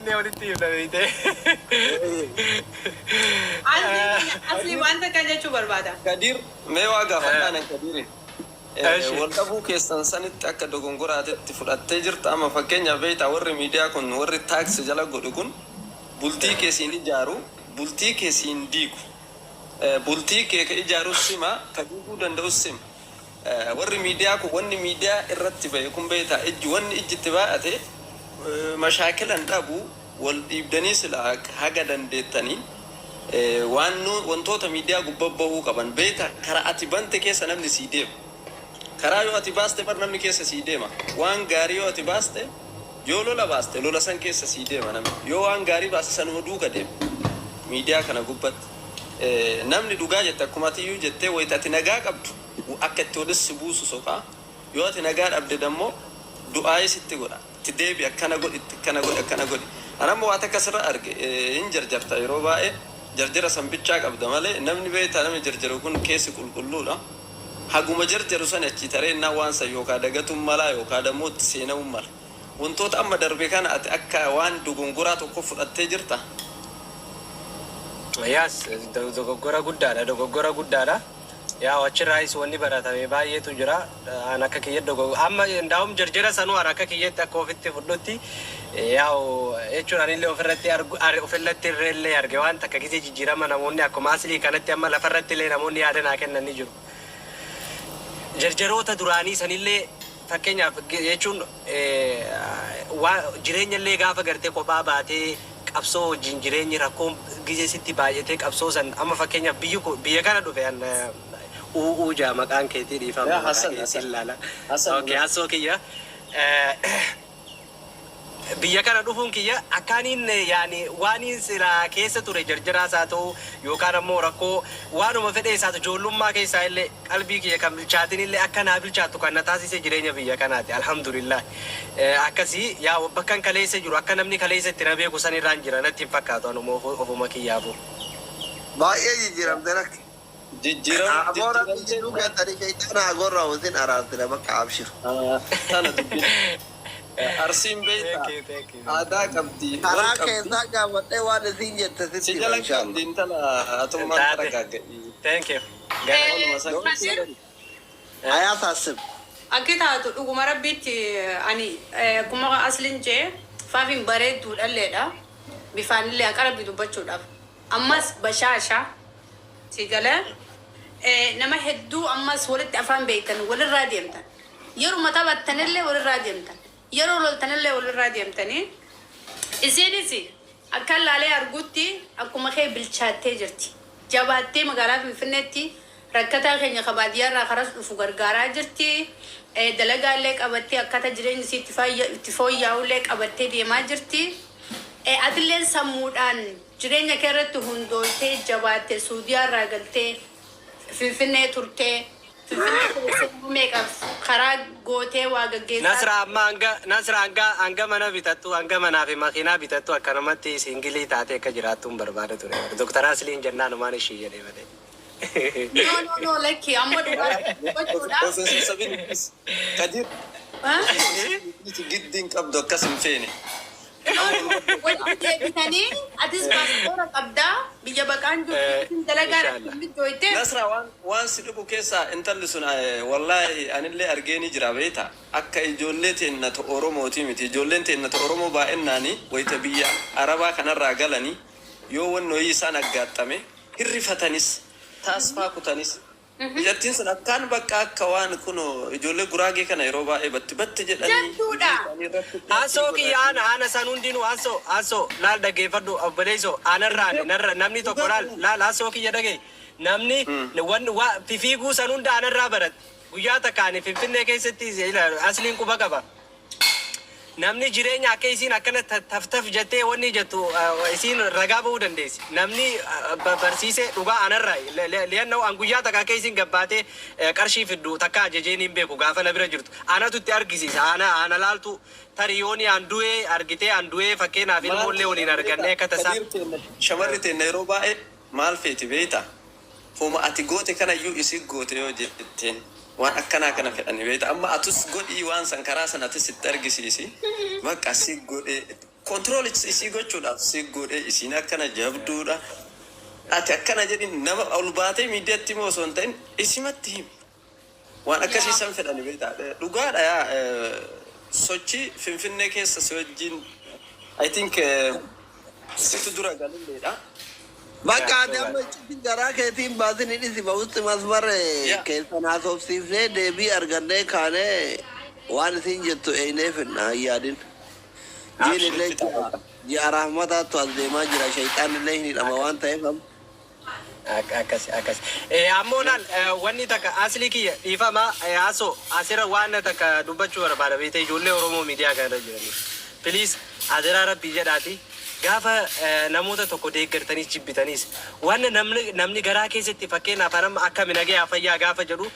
Inni walitti himna beeyte. Asli waan takka jechuu barbaada. Kadir, mee waa gaafadhaan an Kadiri. Eshi. Wal dhabuu keessan sanitti akka dogongoraatetti fudhattee jirta. Amma fakkeenyaaf beektaa, warri miidiyaa kun, warri taaksii jala godhu kun, bultii kee siin ijaaru, bultii kee siin diigu. Bultii kee ka ijaarus sima, ka diiguu danda'us sima. Warri miidiyaa kun, wanni miidiyaa irratti bahe kun, beektaa, ijji wanni ijji itti baay'ate mashaakilan dhabu. Wal dhiibdanii sila haga dandeettanii waan wantoota miidiyaa gubbaa bahuu qaban, beektaa, karaa ati bante keessa namni sii deema. Karaa yoo ati baaste bar namni keessa sii deema. Waan gaarii yoo ati baaste, yoo lola baaste, lola san keessa sii deema namni. Yoo waan gaarii baaste, sanuma duuka deema. Miidiyaa kana gubbatti namni dhugaa jette, akkuma ati iyyuu jettee, wayita ati nagaa qabdu akka itti walis si buusu soqaa. Yoo ati nagaa dhabde dammoo du'aayii sitti godha. Itti deebi, akkana godhi, itti akkana godhi, akkana godhi. Ani amma waa takka sirra arge, hin jarjarta yeroo baay'ee. Jarjara san bichaa qabda malee namni, beektaa, namni jarjaru kun keessi qulqulluudha. Haguma jarjaru sani achii tareennaa waan san yookaa dagatuun malaa, yookaa dammoo itti seenamuun mala. Wantoota amma darbe kana ati akka waan dogongoraa tokko fudhattee jirta? Yaas, dogoggora guddaadha, dogoggora guddaadha. Yaa, achirraayis wanni baratame baay'eetu jira. An akka kiyya amma ndaa'um jarjara sanuu an akka kiyyatti akka ofitti fudhutti, yaa'u jechuun, anillee ofirratti argu, ofirratti irreellee arge waan takka gisee jijjiirama namoonni akkuma aslii kanatti amma lafarratti illee namoonni yaada naa kennan ni jiru. Jarjaroota duraanii sanillee fakkeenyaaf jechuun jireenya illee gaafa gartee kophaa baatee qabsoo wajjin jireenyi rakkoon gisee sitti baay'atee qabsoo san, amma fakkeenyaaf biyyi kun biyya kana dhufe an u'uu jaa maqaan keetii, dhiifama. Yaa maqaa Hassan, keetii Hassan. ilaala. Hassan. Okay, Hassoo kiyya. Biyya kana dhufuun kiyya akkaaniin yaani waaniin silaa keessa ture, jarjaraas haa ta'u yookaan ammoo rakkoo waanuma fedhe isaatu, ijoollummaa keessaa illee qalbii kiyya kan bilchaatin illee akka naa bilchaattu kan na taasise jireenya biyya kanaati. Alhamdulillah, akkasii yaa bakkan kaleessa jiru, akka namni kaleessa itti na beeku san irraan jira natti hin fakkaatu anuma ofuma kiyyaafu. Baay'ee jijjiiramte rakki. Jijjiiram Aboo, rabbi jijjiiramtee jidduu keessanii sheexana haa gorra'u, isin araarsina bakka, abshir. Tana dubbiin. Arsiin beektaa Thank you, thank you. aadaa qabdi, wal Karaa qabdi. keessaa gaafadhee waan isin jette Si sitti hima jala inshallah. qabdi intala atummaan Taate. tara gaagga'i. Thank you. Waluma san Kadir, Ayaa taasif. Akki taatu dhuguma rabbiitti ani akkuma aslin jee faafin bareedduudhalleedha. Bifaanillee haqa rabbi dubbachuudhaaf. Ammas bashaasha si galee nama hedduu ammas walitti afaan beektan walirraa deemtan. Yeruma taphattanillee walirraa deemtan. Yeroo loltanillee walirraa deemtanii. Isiinis akkan laalee argutti akkuma kee bilchaattee jirti. Jabaattee magaalaa Finfinneetti rakkataa keenya ka baadiyyaarraa karas dhufu gargaaraa jirti. Dalagaallee qabattee akkaataa jireenyi isii itti fooyya'ullee qabattee deemaa jirti. Atilleen sammuudhaan jireenya kee irratti hundooytee jabaattee Suudiyaarraa galtee Finfinnee turtee, Finfinnee keessa meeqaaf karaa gootee waa gaggeessaa. Nasra, amma hanga, Nasra, hanga mana bitattu, hanga manaa fi makiinaa bitattu akkanumatti single taatee akka jiraattu hin barbaada ture. Doktar Asliin jennaanumaan ishii jedhee malee. No, no, no, lakki, amma dhugaa dubbachuudhaaf. Osoo sin sabin, Kadir, giddiin qabdu akkas hin feene. No, no, walitti deebitanii atis paaspoora qabdaa, biyya baqaan jirtu, dalagaan Inshallah. akka mijooyte. Nasra, waan si dhibu keessaa intalli sun, wallaahi anillee argee ni jira, beekta, akka ijoollee teennata Oromooti miti. Ijoolleen teennata Oromoo baay'innaani wayita biyya Arabaa kanarraa galanii yoo wanni wayii isaan aggaaxxame hirrifatanis taasfaa kutanis. Biyyattiin sun akkaan bakka akka waan kun ijoollee Guraagee kana yeroo baay'ee batti batti jedhanii Jabduudha. isaanii irratti Haasoo kiyya, ana ana san hundinuu, haasoo haasoo laal, dhaggeeffadhu obboleessoo, anarraan narra namni tokko laal laal, haasoo kiyya dhagaye, namni wan wa fifiiguu san hunda anarraa baratte. Guyyaa takka ani Finfinnee keessatti Asliin quba qaba. Namni jireenya akka isiin akkana taftaf jettee wanni jettu isiin ragaa bahuu dandeessi. Namni barsiise dhugaa anarraa li'annoo an guyyaa takka akka isiin gabbaatee qarshii fiddu takka ajajeen hin beeku. Gaafa na bira jirtu anatu itti argisiisa. Ana laaltu tarii yooni an du'ee argitee, an du'ee fakkeenyaaf ilmoollee waliin argannee akka tasaa. Kadir teenna, shamarri teenna yeroo baay'ee maal feeti beektaa? Homa ati goote kanayyuu isi goote yoo jetteen waan akkanaa kana fedhani, beekta. Amma atus godhii waan san, karaa san atis itti argisiisi. Bakka si godhe. Control isii gochuudhaaf si godhe, isiin akkana jabduudha. Ati akkana jedhin, nama ol baatee miidiyaatti immoo osoo hin ta'in isimatti himi. Waan akkasii san fedhani beektaa. Dhugaadha yaa, sochii Finfinnee keessa si wajjin, I think, situ dura galilleedha. Bakka ati amma iccitti garaa keetiin baasin hidhisi ba'utti masmar keessan haasofsiifnee deebii argannee kaanee waan isin jettu eeynee finna hin yaadin. Jiin illee ji'a rahmataattu as deemaa jira, shayxaan illee hin hidhama waan ta'eef amma. Akkas akkas. Ammoo laal, wanni takka aslii kiyya dhiifama haasoo asirra waan takka dubbachuu barbaada beekte, ijoollee Oromoo miidiyaa kanarra jiranii. Please, adaraa rabbii jedhaati, gaafa namoota tokko deeggartaniis jibbitaniis waan namni garaa keessatti, fakkeenyaaf amma akkami nagayaa fayyaa gaafa jedhu,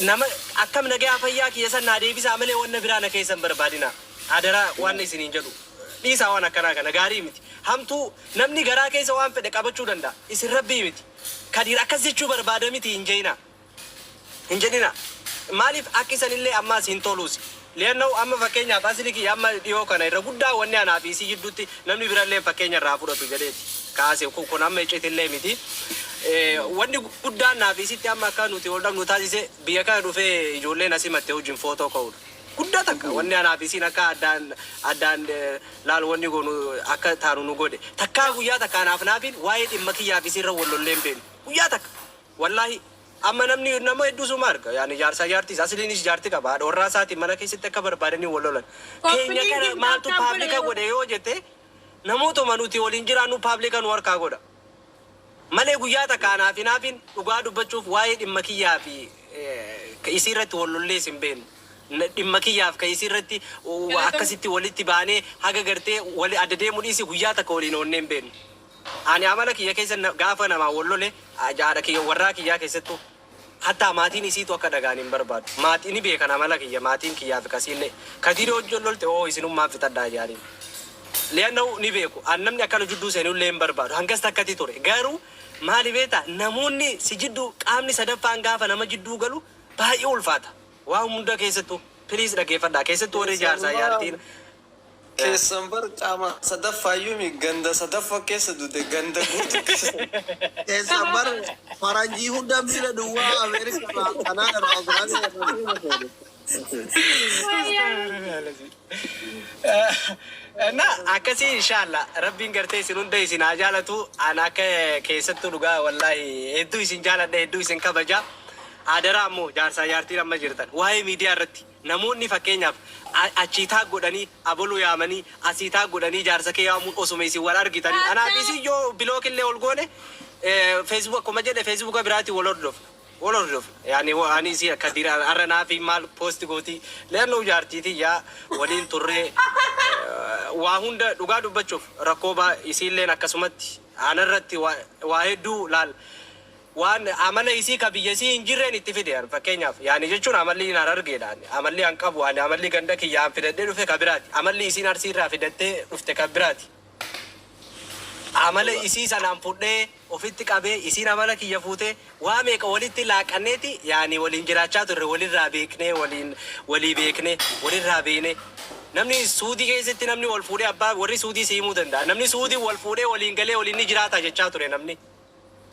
nama akkam nagayaa fayyaa kiyya san naa deebisaa malee wanna biraa na keessan barbaadina. Adaraa waan isiniin jedhu dhiisaa, waan akkanaa kana gaarii miti. Hamtuu namni garaa keessa waan fedhe qabachuu danda'a. Isin rabbii miti. Kadiir akkas jechuu barbaada miti hin jeeyina. Hin jedhina. Maaliif akka isanillee ammaas hin toluus. Li'anna'u amma fakkeenyaaf asli kiyya amma dhiyoo kana irra guddaa wanni anaa fi isii jidduutti namni birallee fakkeenya irraa fudhatu jedheeti. Kaase kun amma iccitillee miti. Wanni guddaan naa fi isitti amma akka nuti ol dhabnu taasise biyya kana dhufee ijoolleen asii mattee wajjin footoo ka'uudha. Guddaa takka wanni anaa fi isiin akka addaan addaan laal wanni goonu akka taanu nu godhe. Takkaa guyyaa takka anaaf naafiin waa'ee dhimma kiyyaa fi isiirra wal lollee hin beeknu. Guyyaa takka. Wallaahi amma namni nama hedduu suma arga. Yaani jaarsaa jaartiis asliinis jaarti qaba. Haadha warraa isaatiin mana keessatti akka barbaadanii wal lolan. Keenya kana maaltu public godhe yoo jette, namootuma nuti waliin jiraannu public nu harkaa godha. Malee guyyaa takka anaa fi naafiin dhugaa dubbachuuf waa'ee dhimma kiyyaa fi isii irratti wal lollees hin beeknu. Dhimma kiyyaaf ka isii irratti akkasitti walitti baanee haga gartee wali adda deemuu dhiisi guyyaa takka waliin oonnee hin beeknu. Ani amala kiyya keessa gaafa namaa wal lole, haadha kiyya warraa kiyyaa keessattuu hattaa maatiin isiitu akka dhagaan hin barbaadu. Maatii ni beekan amala kiyya, maatiin kiyyaa fi kasiillee. Kadiiroo wajjin lolte oo isinummaan fixadhaa jaariin. Li'anna'u ni beeku. An namni akkana jidduu seenullee hin barbaadu. Hangas takkatti ture. Garuu maali beektaa, namoonni si jidduu qaamni sadaffaan gaafa nama jidduu galu baay'ee ulfaata. Waan hunda keessattuu, please dhaggeeffadhaa. Keessattuu warri jaarsaa jaartiin. Keessan bar qaama sadaffaayyuu mi ganda sadaffaa keessa dute, ganda guutuu keessa. Keessan bar faranjii hunda miila duwwaa Ameerikaa irraa, Kanaa irraa, Austraaliyaa irraa deema seene. Na akkasii inshallah rabbiin gartee isin hunda isin haa jaalatu. An akka keessattuu dhugaa wallaahi hedduu isin jaaladha, hedduu isin kabaja. Adaraa ammoo jaarsaa jaartiin amma jirtan waa'ee miidiyaa irratti namoonni fakkeenyaaf achii taag godhanii aboluu yaamanii, asii taag godhanii jaarsa kee yaamuun osuma isin wal argitanii, anaaf isin yoo block illee ol goone, Facebook akkuma jedhe Facebooka biraatiin wal hordofna. Wal hordofna. Yaani ani isii akka dira har'a naafi maal post gooti leennoo jaartiitii yaa waliin turree waa hunda dhugaa dubbachuuf rakkoo baa isiilleen akkasumatti anarratti waa hedduu laal waan amala isii ka biyya isii hin jirreen itti fide. An fakkeenyaaf yaani jechuun amalli hin harargeedha, ani amalli an qabu, ani amalli ganda kiyya an fidadhee dhufe ka biraati, amalli isiin Arsii irraa fidattee dhufte ka biraati. Amala isii sanaan fudhee ofitti qabee, isiin amala kiyya fuutee, waa meeqa walitti laaqanneeti yaani waliin jiraachaa turre, walirraa beeknee, waliin walii beeknee, walirraa beeknee. Namni Suudii keessatti namni wal fuudhee, abbaa warri Suudii si himuu danda'a, namni Suudii wal fuudhee waliin galee waliin ni jiraata jechaa ture. Namni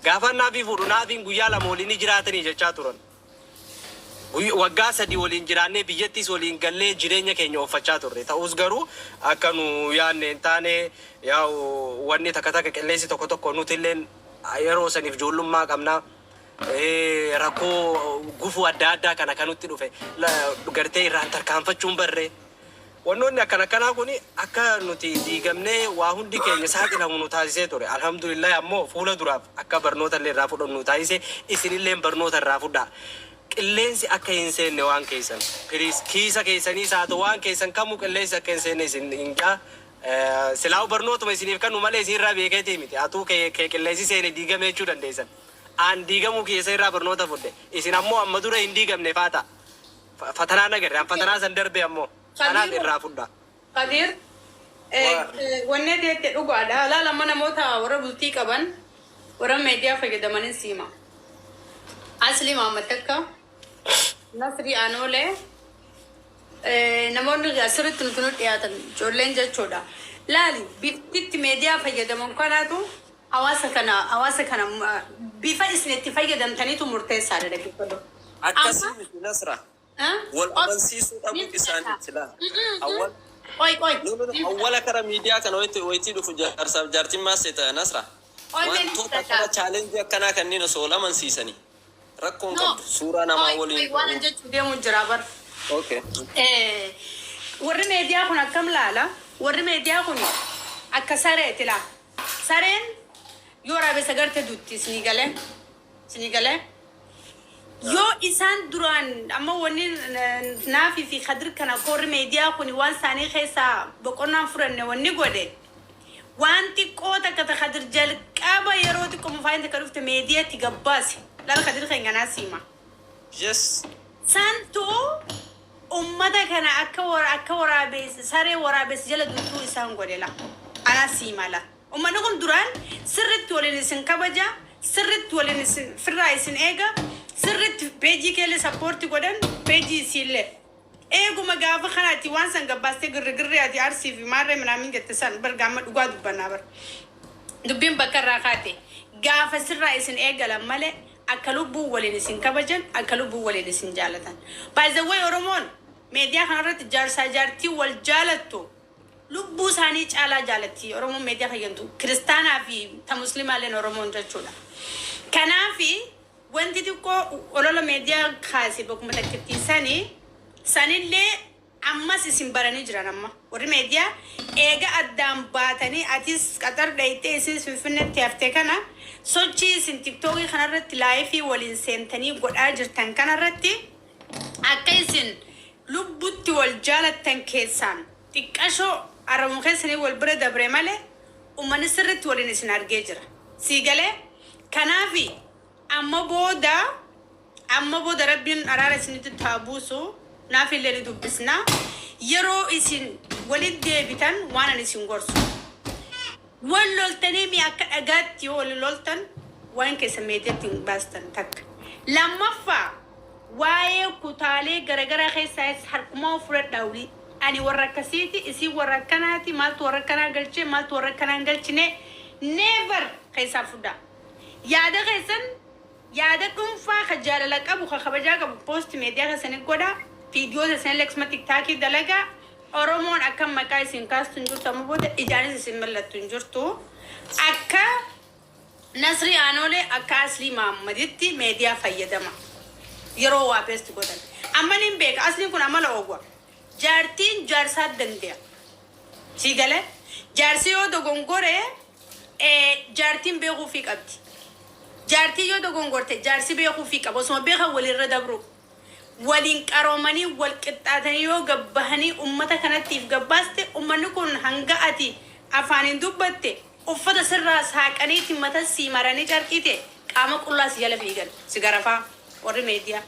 gaafa naafii fuudhu naafiin guyyaa 2 waliin ni jiraatanii jechaa turan. Waggaa 3 waliin jiraannee, biyyattis waliin gallee jireenya keenya ooffachaa turre. Ta'us garuu akka nu yaadne hin taane. Yaa'u wanni takka takka qilleensi tokko tokko nutilleen yeroo saniif ijoollummaa qabna. Rakkoo gufuu adda addaa kana kan nutti dhufe gartee irraan tarkaanfachuun barree. Wannoonni akkana akkanaa kun akka nuti diigamnee waa hundi keenya saaxilamu nu taasisee ture. Alhamdulillah ammoo fuula duraaf akka barnoota illee irraa fudhannu nu taasise. Isinillee barnoota irraa fudhaa. Qilleensi akka hin seenne waan keessan. Please, kiisa keessaniis haa ta'u waan keessan kamuu qilleensi akka hin seenne isin hin jaa. Silaa'u barnootuma isiniif kennu malee isinirraa beekeetii miti. Atuu kee qilleensi seene diigame jechuu dandeessan. Aan diigamuu keessa irraa barnoota fudhe. Isin ammoo amma dura hin diigamne faa ta'a. Fatanaa nagarre. An fatanaa san darbe ammoo. Kanaaf irraa fudha. Kadir, wanni ati jette dhugaadha. Laal, amma namoota warra bultii qaban, warra meediyaa fayyadamanin siima. Asli Maamad takka, Nasri Anoolee, Namoonni asirratti nuti nu dhiyaatan ijoolleen jechuudha. Laali, biftitti meediyaa fayyadaman kanaatu hawaasa kana bifa isin itti fayyadamtaniitu murteessaadha, dhaggeeffadhu. Akkasii miti, Nasra. Wal amansiisuu dhabuu isaaniiti laa. Awwal Qoy, qoy. No, no, no. Awwala kara miidiyaa kana wayitii dhufu jaarsaaf jaartiin maal seeta, Nasra? Qoy, Wantoota mee akkana challenge akkanaa kanneen osoo wal amansiisanii rakkoon No. qabdu suuraa namaa Qoy, qoy, waliin. waan jechuu deemu jira bar. Okay. Warri meediyaa kun akkam laala? Warri meediyaa kun akka sareeti laa. Sareen yoo waraabessa garte dutti, isinii galee? Isinii galee? Yoo isaan duraan amma wanni Naafii fi Kadir kana akka warri meediyaa kun waan isaanii keessaa boqonnaan fudhanne wanni godhe waan xiqqoo takka ta Kadir jalqaba yeroo xiqqoo mufaayin takka dhufte meediyaatti gabbaase. Laal, Kadir keenya naa siima. Santu ummata kana akka waraabessa saree waraabessa jala duttuu isaan godhe la. Anaa sii mala. Ummanni kun duraan sirritti waliin isin kabaja, sirritti waliin isin firraa isin eega, sirritti peejii keellee support godhan, peejii isiillee. Eeguma gaafa kanaati waan san gabbaastee girrigirri ati Arsii fi maarree minaamin jette san bar gaama dhugaa dubbannaa bar. Dubbiin bakka irraa kaate gaafa sirraa isin eegalan malee akka lubbuun waliin isin kabajan, akka lubbuun waliin isin jaalatan. By the way, Oromoon meediyaa kanarratti jaarsaa jaartii wal jaalattu lubbuu isaanii caalaa jaalatti. Oromoon meediyaa fayyadamtu kiristaanaa fi ta muslimaalleen Oromoon jechuudha. Kanaafi wanti xiqqoo olola meediyaa kaase bakkuma takkittii sanii sanillee ammas isin baranii jiran. Amma warri meediyaa eega addaan baatanii, atis Qaxar dhayitee isinis Finfinneetti haftee, kana sochii isin TikTokii kanarratti live waliin seentanii godhaa jirtan kanarratti akka isin lubbutti wal jaalattan keessaan xiqqashoo arramu keessanii wal bira dabre malee uummanni sirritti waliin isin argee jira. Sii galee? Kanaafi amma booda Rabbiin araara isinitti taa buusu. Naaf illee ni dubbisna. Yeroo isin walitti deebitan waan ani isin gorsu. Wal loltanii mi'a akka dhagaatti yoo wal loltan waan keessa meeteetti hin baastan takka. Lammaffaa, waa'ee kutaalee garaagaraa keessaa harkumaa fudhadhaa olii. Ani warra akkasiiti, isin warra akkanaati, maaltu warra akkanaa galchee, maaltu warra akkanaa hin galchine, never keessaa fudhaa. Yaada keessan, yaada dhuunfaa ka jaalala qabu, ka kabajaa qabu post miidiyaa keessanii godhaa. Viidiyoo keessanii akkasuma TikTokii dalagaa. Oromoon akka maqaa isin kaastu hin jirtu, amma booda ijaanis isin mul'attu hin jirtu. Akka Nasrii Aanolee, akka Aslii Mahaammaditti meediyaa fayyadama. Yeroo waa post godhan. Amma nin beeka, Asliin kun amala oogwa. Jaartiin jaarsaa dande'a. Sii galee? Jaarsi yoo dogongore jaartiin beekuufii qabdi. Jaartiin yoo dogongorte jaarsi beekuufii qaba. Osuma beekan walirra dabru. Waliin qaroomanii wal qixxaatanii yoo gabbahanii ummata kanattiif gabbaaste, ummanni kun hanga ati afaaniin dubbatte uffata sirraa saaqaniiti mata sii maranii carqiite qaama qullaa si jala fiigan si garafaa warri meediyaa.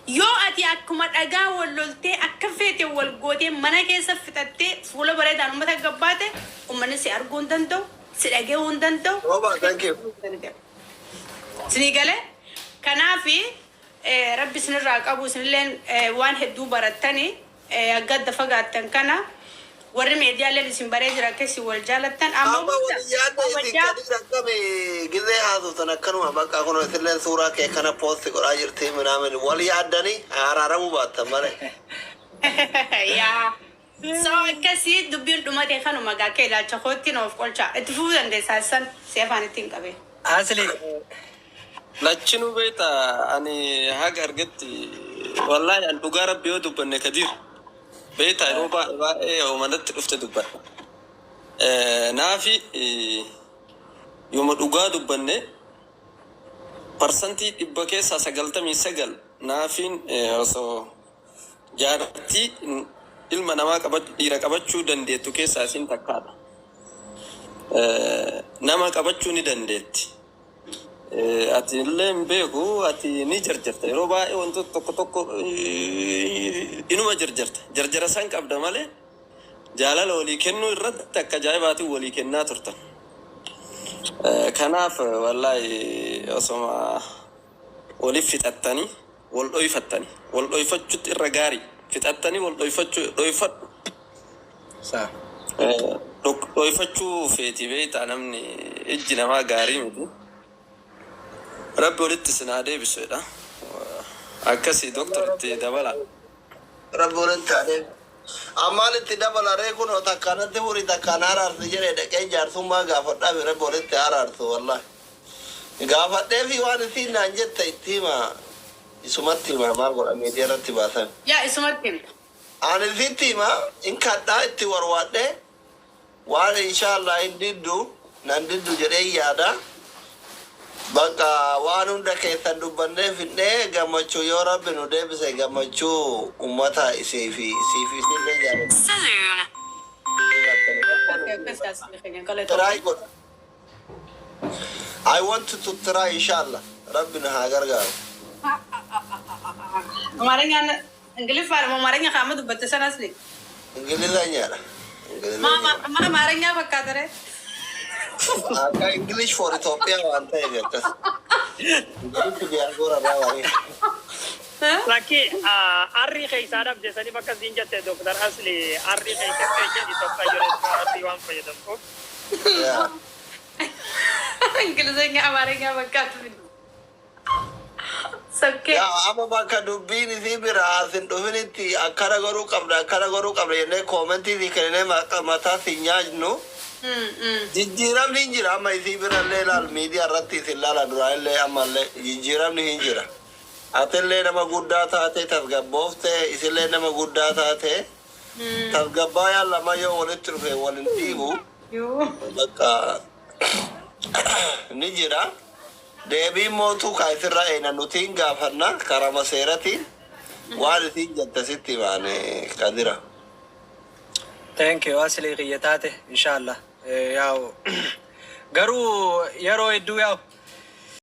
Yoo ati akkuma dhagaa wal loltee akka feete wal gootee mana keessa fixattee fuula bareedaan ummata gabbaate, ummanni si arguu hin danda'u, si dhaga'uu hin danda'u. Roba, thank you. Sinii galee? Kanaafi Rabbi isinirraa qabu, isinilleen waan hedduu barattani akka adda fagaattan kana warri miidiyaaleen isin baree jira akka isin wal jaalattan amma Amma booda wal yaadne isin kabajaa Kadir akkami gizee haasoftan akkanuma bakka kun isilleen suuraa kee kana post godhaa jirti minaamin wal yaaddanii araaramuu baattan malee. Yaa. So akkasii dubbiin dhumate kanuma gaa akka ilaalcha kootti na of qolcha. Itti fufuu dandeessaa san si afaan ittiin qabee. Asli. Lachinuu beekta, ani haga argetti wallaahi an dhugaa Rabbi yoo dubbanne, Kadiir beekta, yeroo baay'ee baay'ee manatti dhufte dubbadha. Naafi yooma dhugaa dubbanne 100% keessaa 99 naafiin osoo jaartii ilma namaa dhiira qabachuu dandeettu keessaa isin takkaadha. Nama qabachuu ni dandeetti. Ati illee hin beeku, ati ni jarjarta yeroo baay'ee wantoota tokko tokko, inuma jarjarta, jarjara san qabda malee jaalala walii kennuu irratti akka ajaa'ibaatiin walii kennaa turtan. Kanaaf wallaahi osoma waliif fixattanii wal dhoyfattanii wal dhoyfachuutti irra gaarii. Fixattanii wal dhoyfachuu dhoyfadhu. Saa. Dhoyfachuu feeti beektaa, namni ijji namaa gaarii miti. Rabbi walitti isin haa deebisu jedha. Akkasii, doktor, itti dabala. Rabbi walitti haa deebisu. Ammaan itti dabala ree? Kunoo takkaanatti furii takkaan araarsi jedhee dhaqee jaarsummaa gaafadhaa fi Rabbi walitti araarsu, wallahi. Gaafadhee fi waan isiin naan jette itti hima. Isumatti hima, maal godha, miidiyaa irratti baasan. Yaa, isumatti himta. Ani isitti hima, in kadhaa itti warwaadhee waan inshallah hin diddu nan diddu jedhee yaada. Bakka waan hunda keessan dubbannee fidnee, gammachuu yoo Rabbi nu deebise, gammachuu ummata isii fi isiif isillee jaalatu. Akkas asli keenya galatoo. Try godha. I want to try, inshallah. Rabbi nu haa gargaaru. Amaaranya Ingiliffaan moo Amaaranya kaama dubbatte sana, asli? Ingilizanyaadha. Ma Amaaranya fakkaata ree? Akka English for Ethiopia waan ta'eef akkas. English diaspora irraa waan. Lakki, arrii keessaa dhabde saniif akkasiin jette Dr. Asli, arrii keessa keessa Itoophiyaa yeroo arrii waan fayyadamtuuf. Ingilizanya Amaaranya fakkaatu miti. Sakkee. Yaa, amma bakka dubbiin isii bira asin dhufinitti akkana godhuu qabda, akkana godhuu qabda jennee comment sii kenninee mataa si nyaannu. Jijjiiramni hin jira amma isii bira illee. Ilaal, miidiyaa irratti isin laala, duraa illee ammallee jijjiiramni hin jira. Atillee nama guddaa taate tasgabboofte, isillee nama guddaa taate tasgabbaayaan lama yoo walitti dhufe walin dhiibu. Bakka ni jira. Deebiin mootuu kaa isirraa eena nutiin gaafanna karama seeratiin waan isin jette sitti himaane, Kadira. Thank you, asli kiyya taate, inshallah. Yaa'u garuu yeroo hedduu yaa'u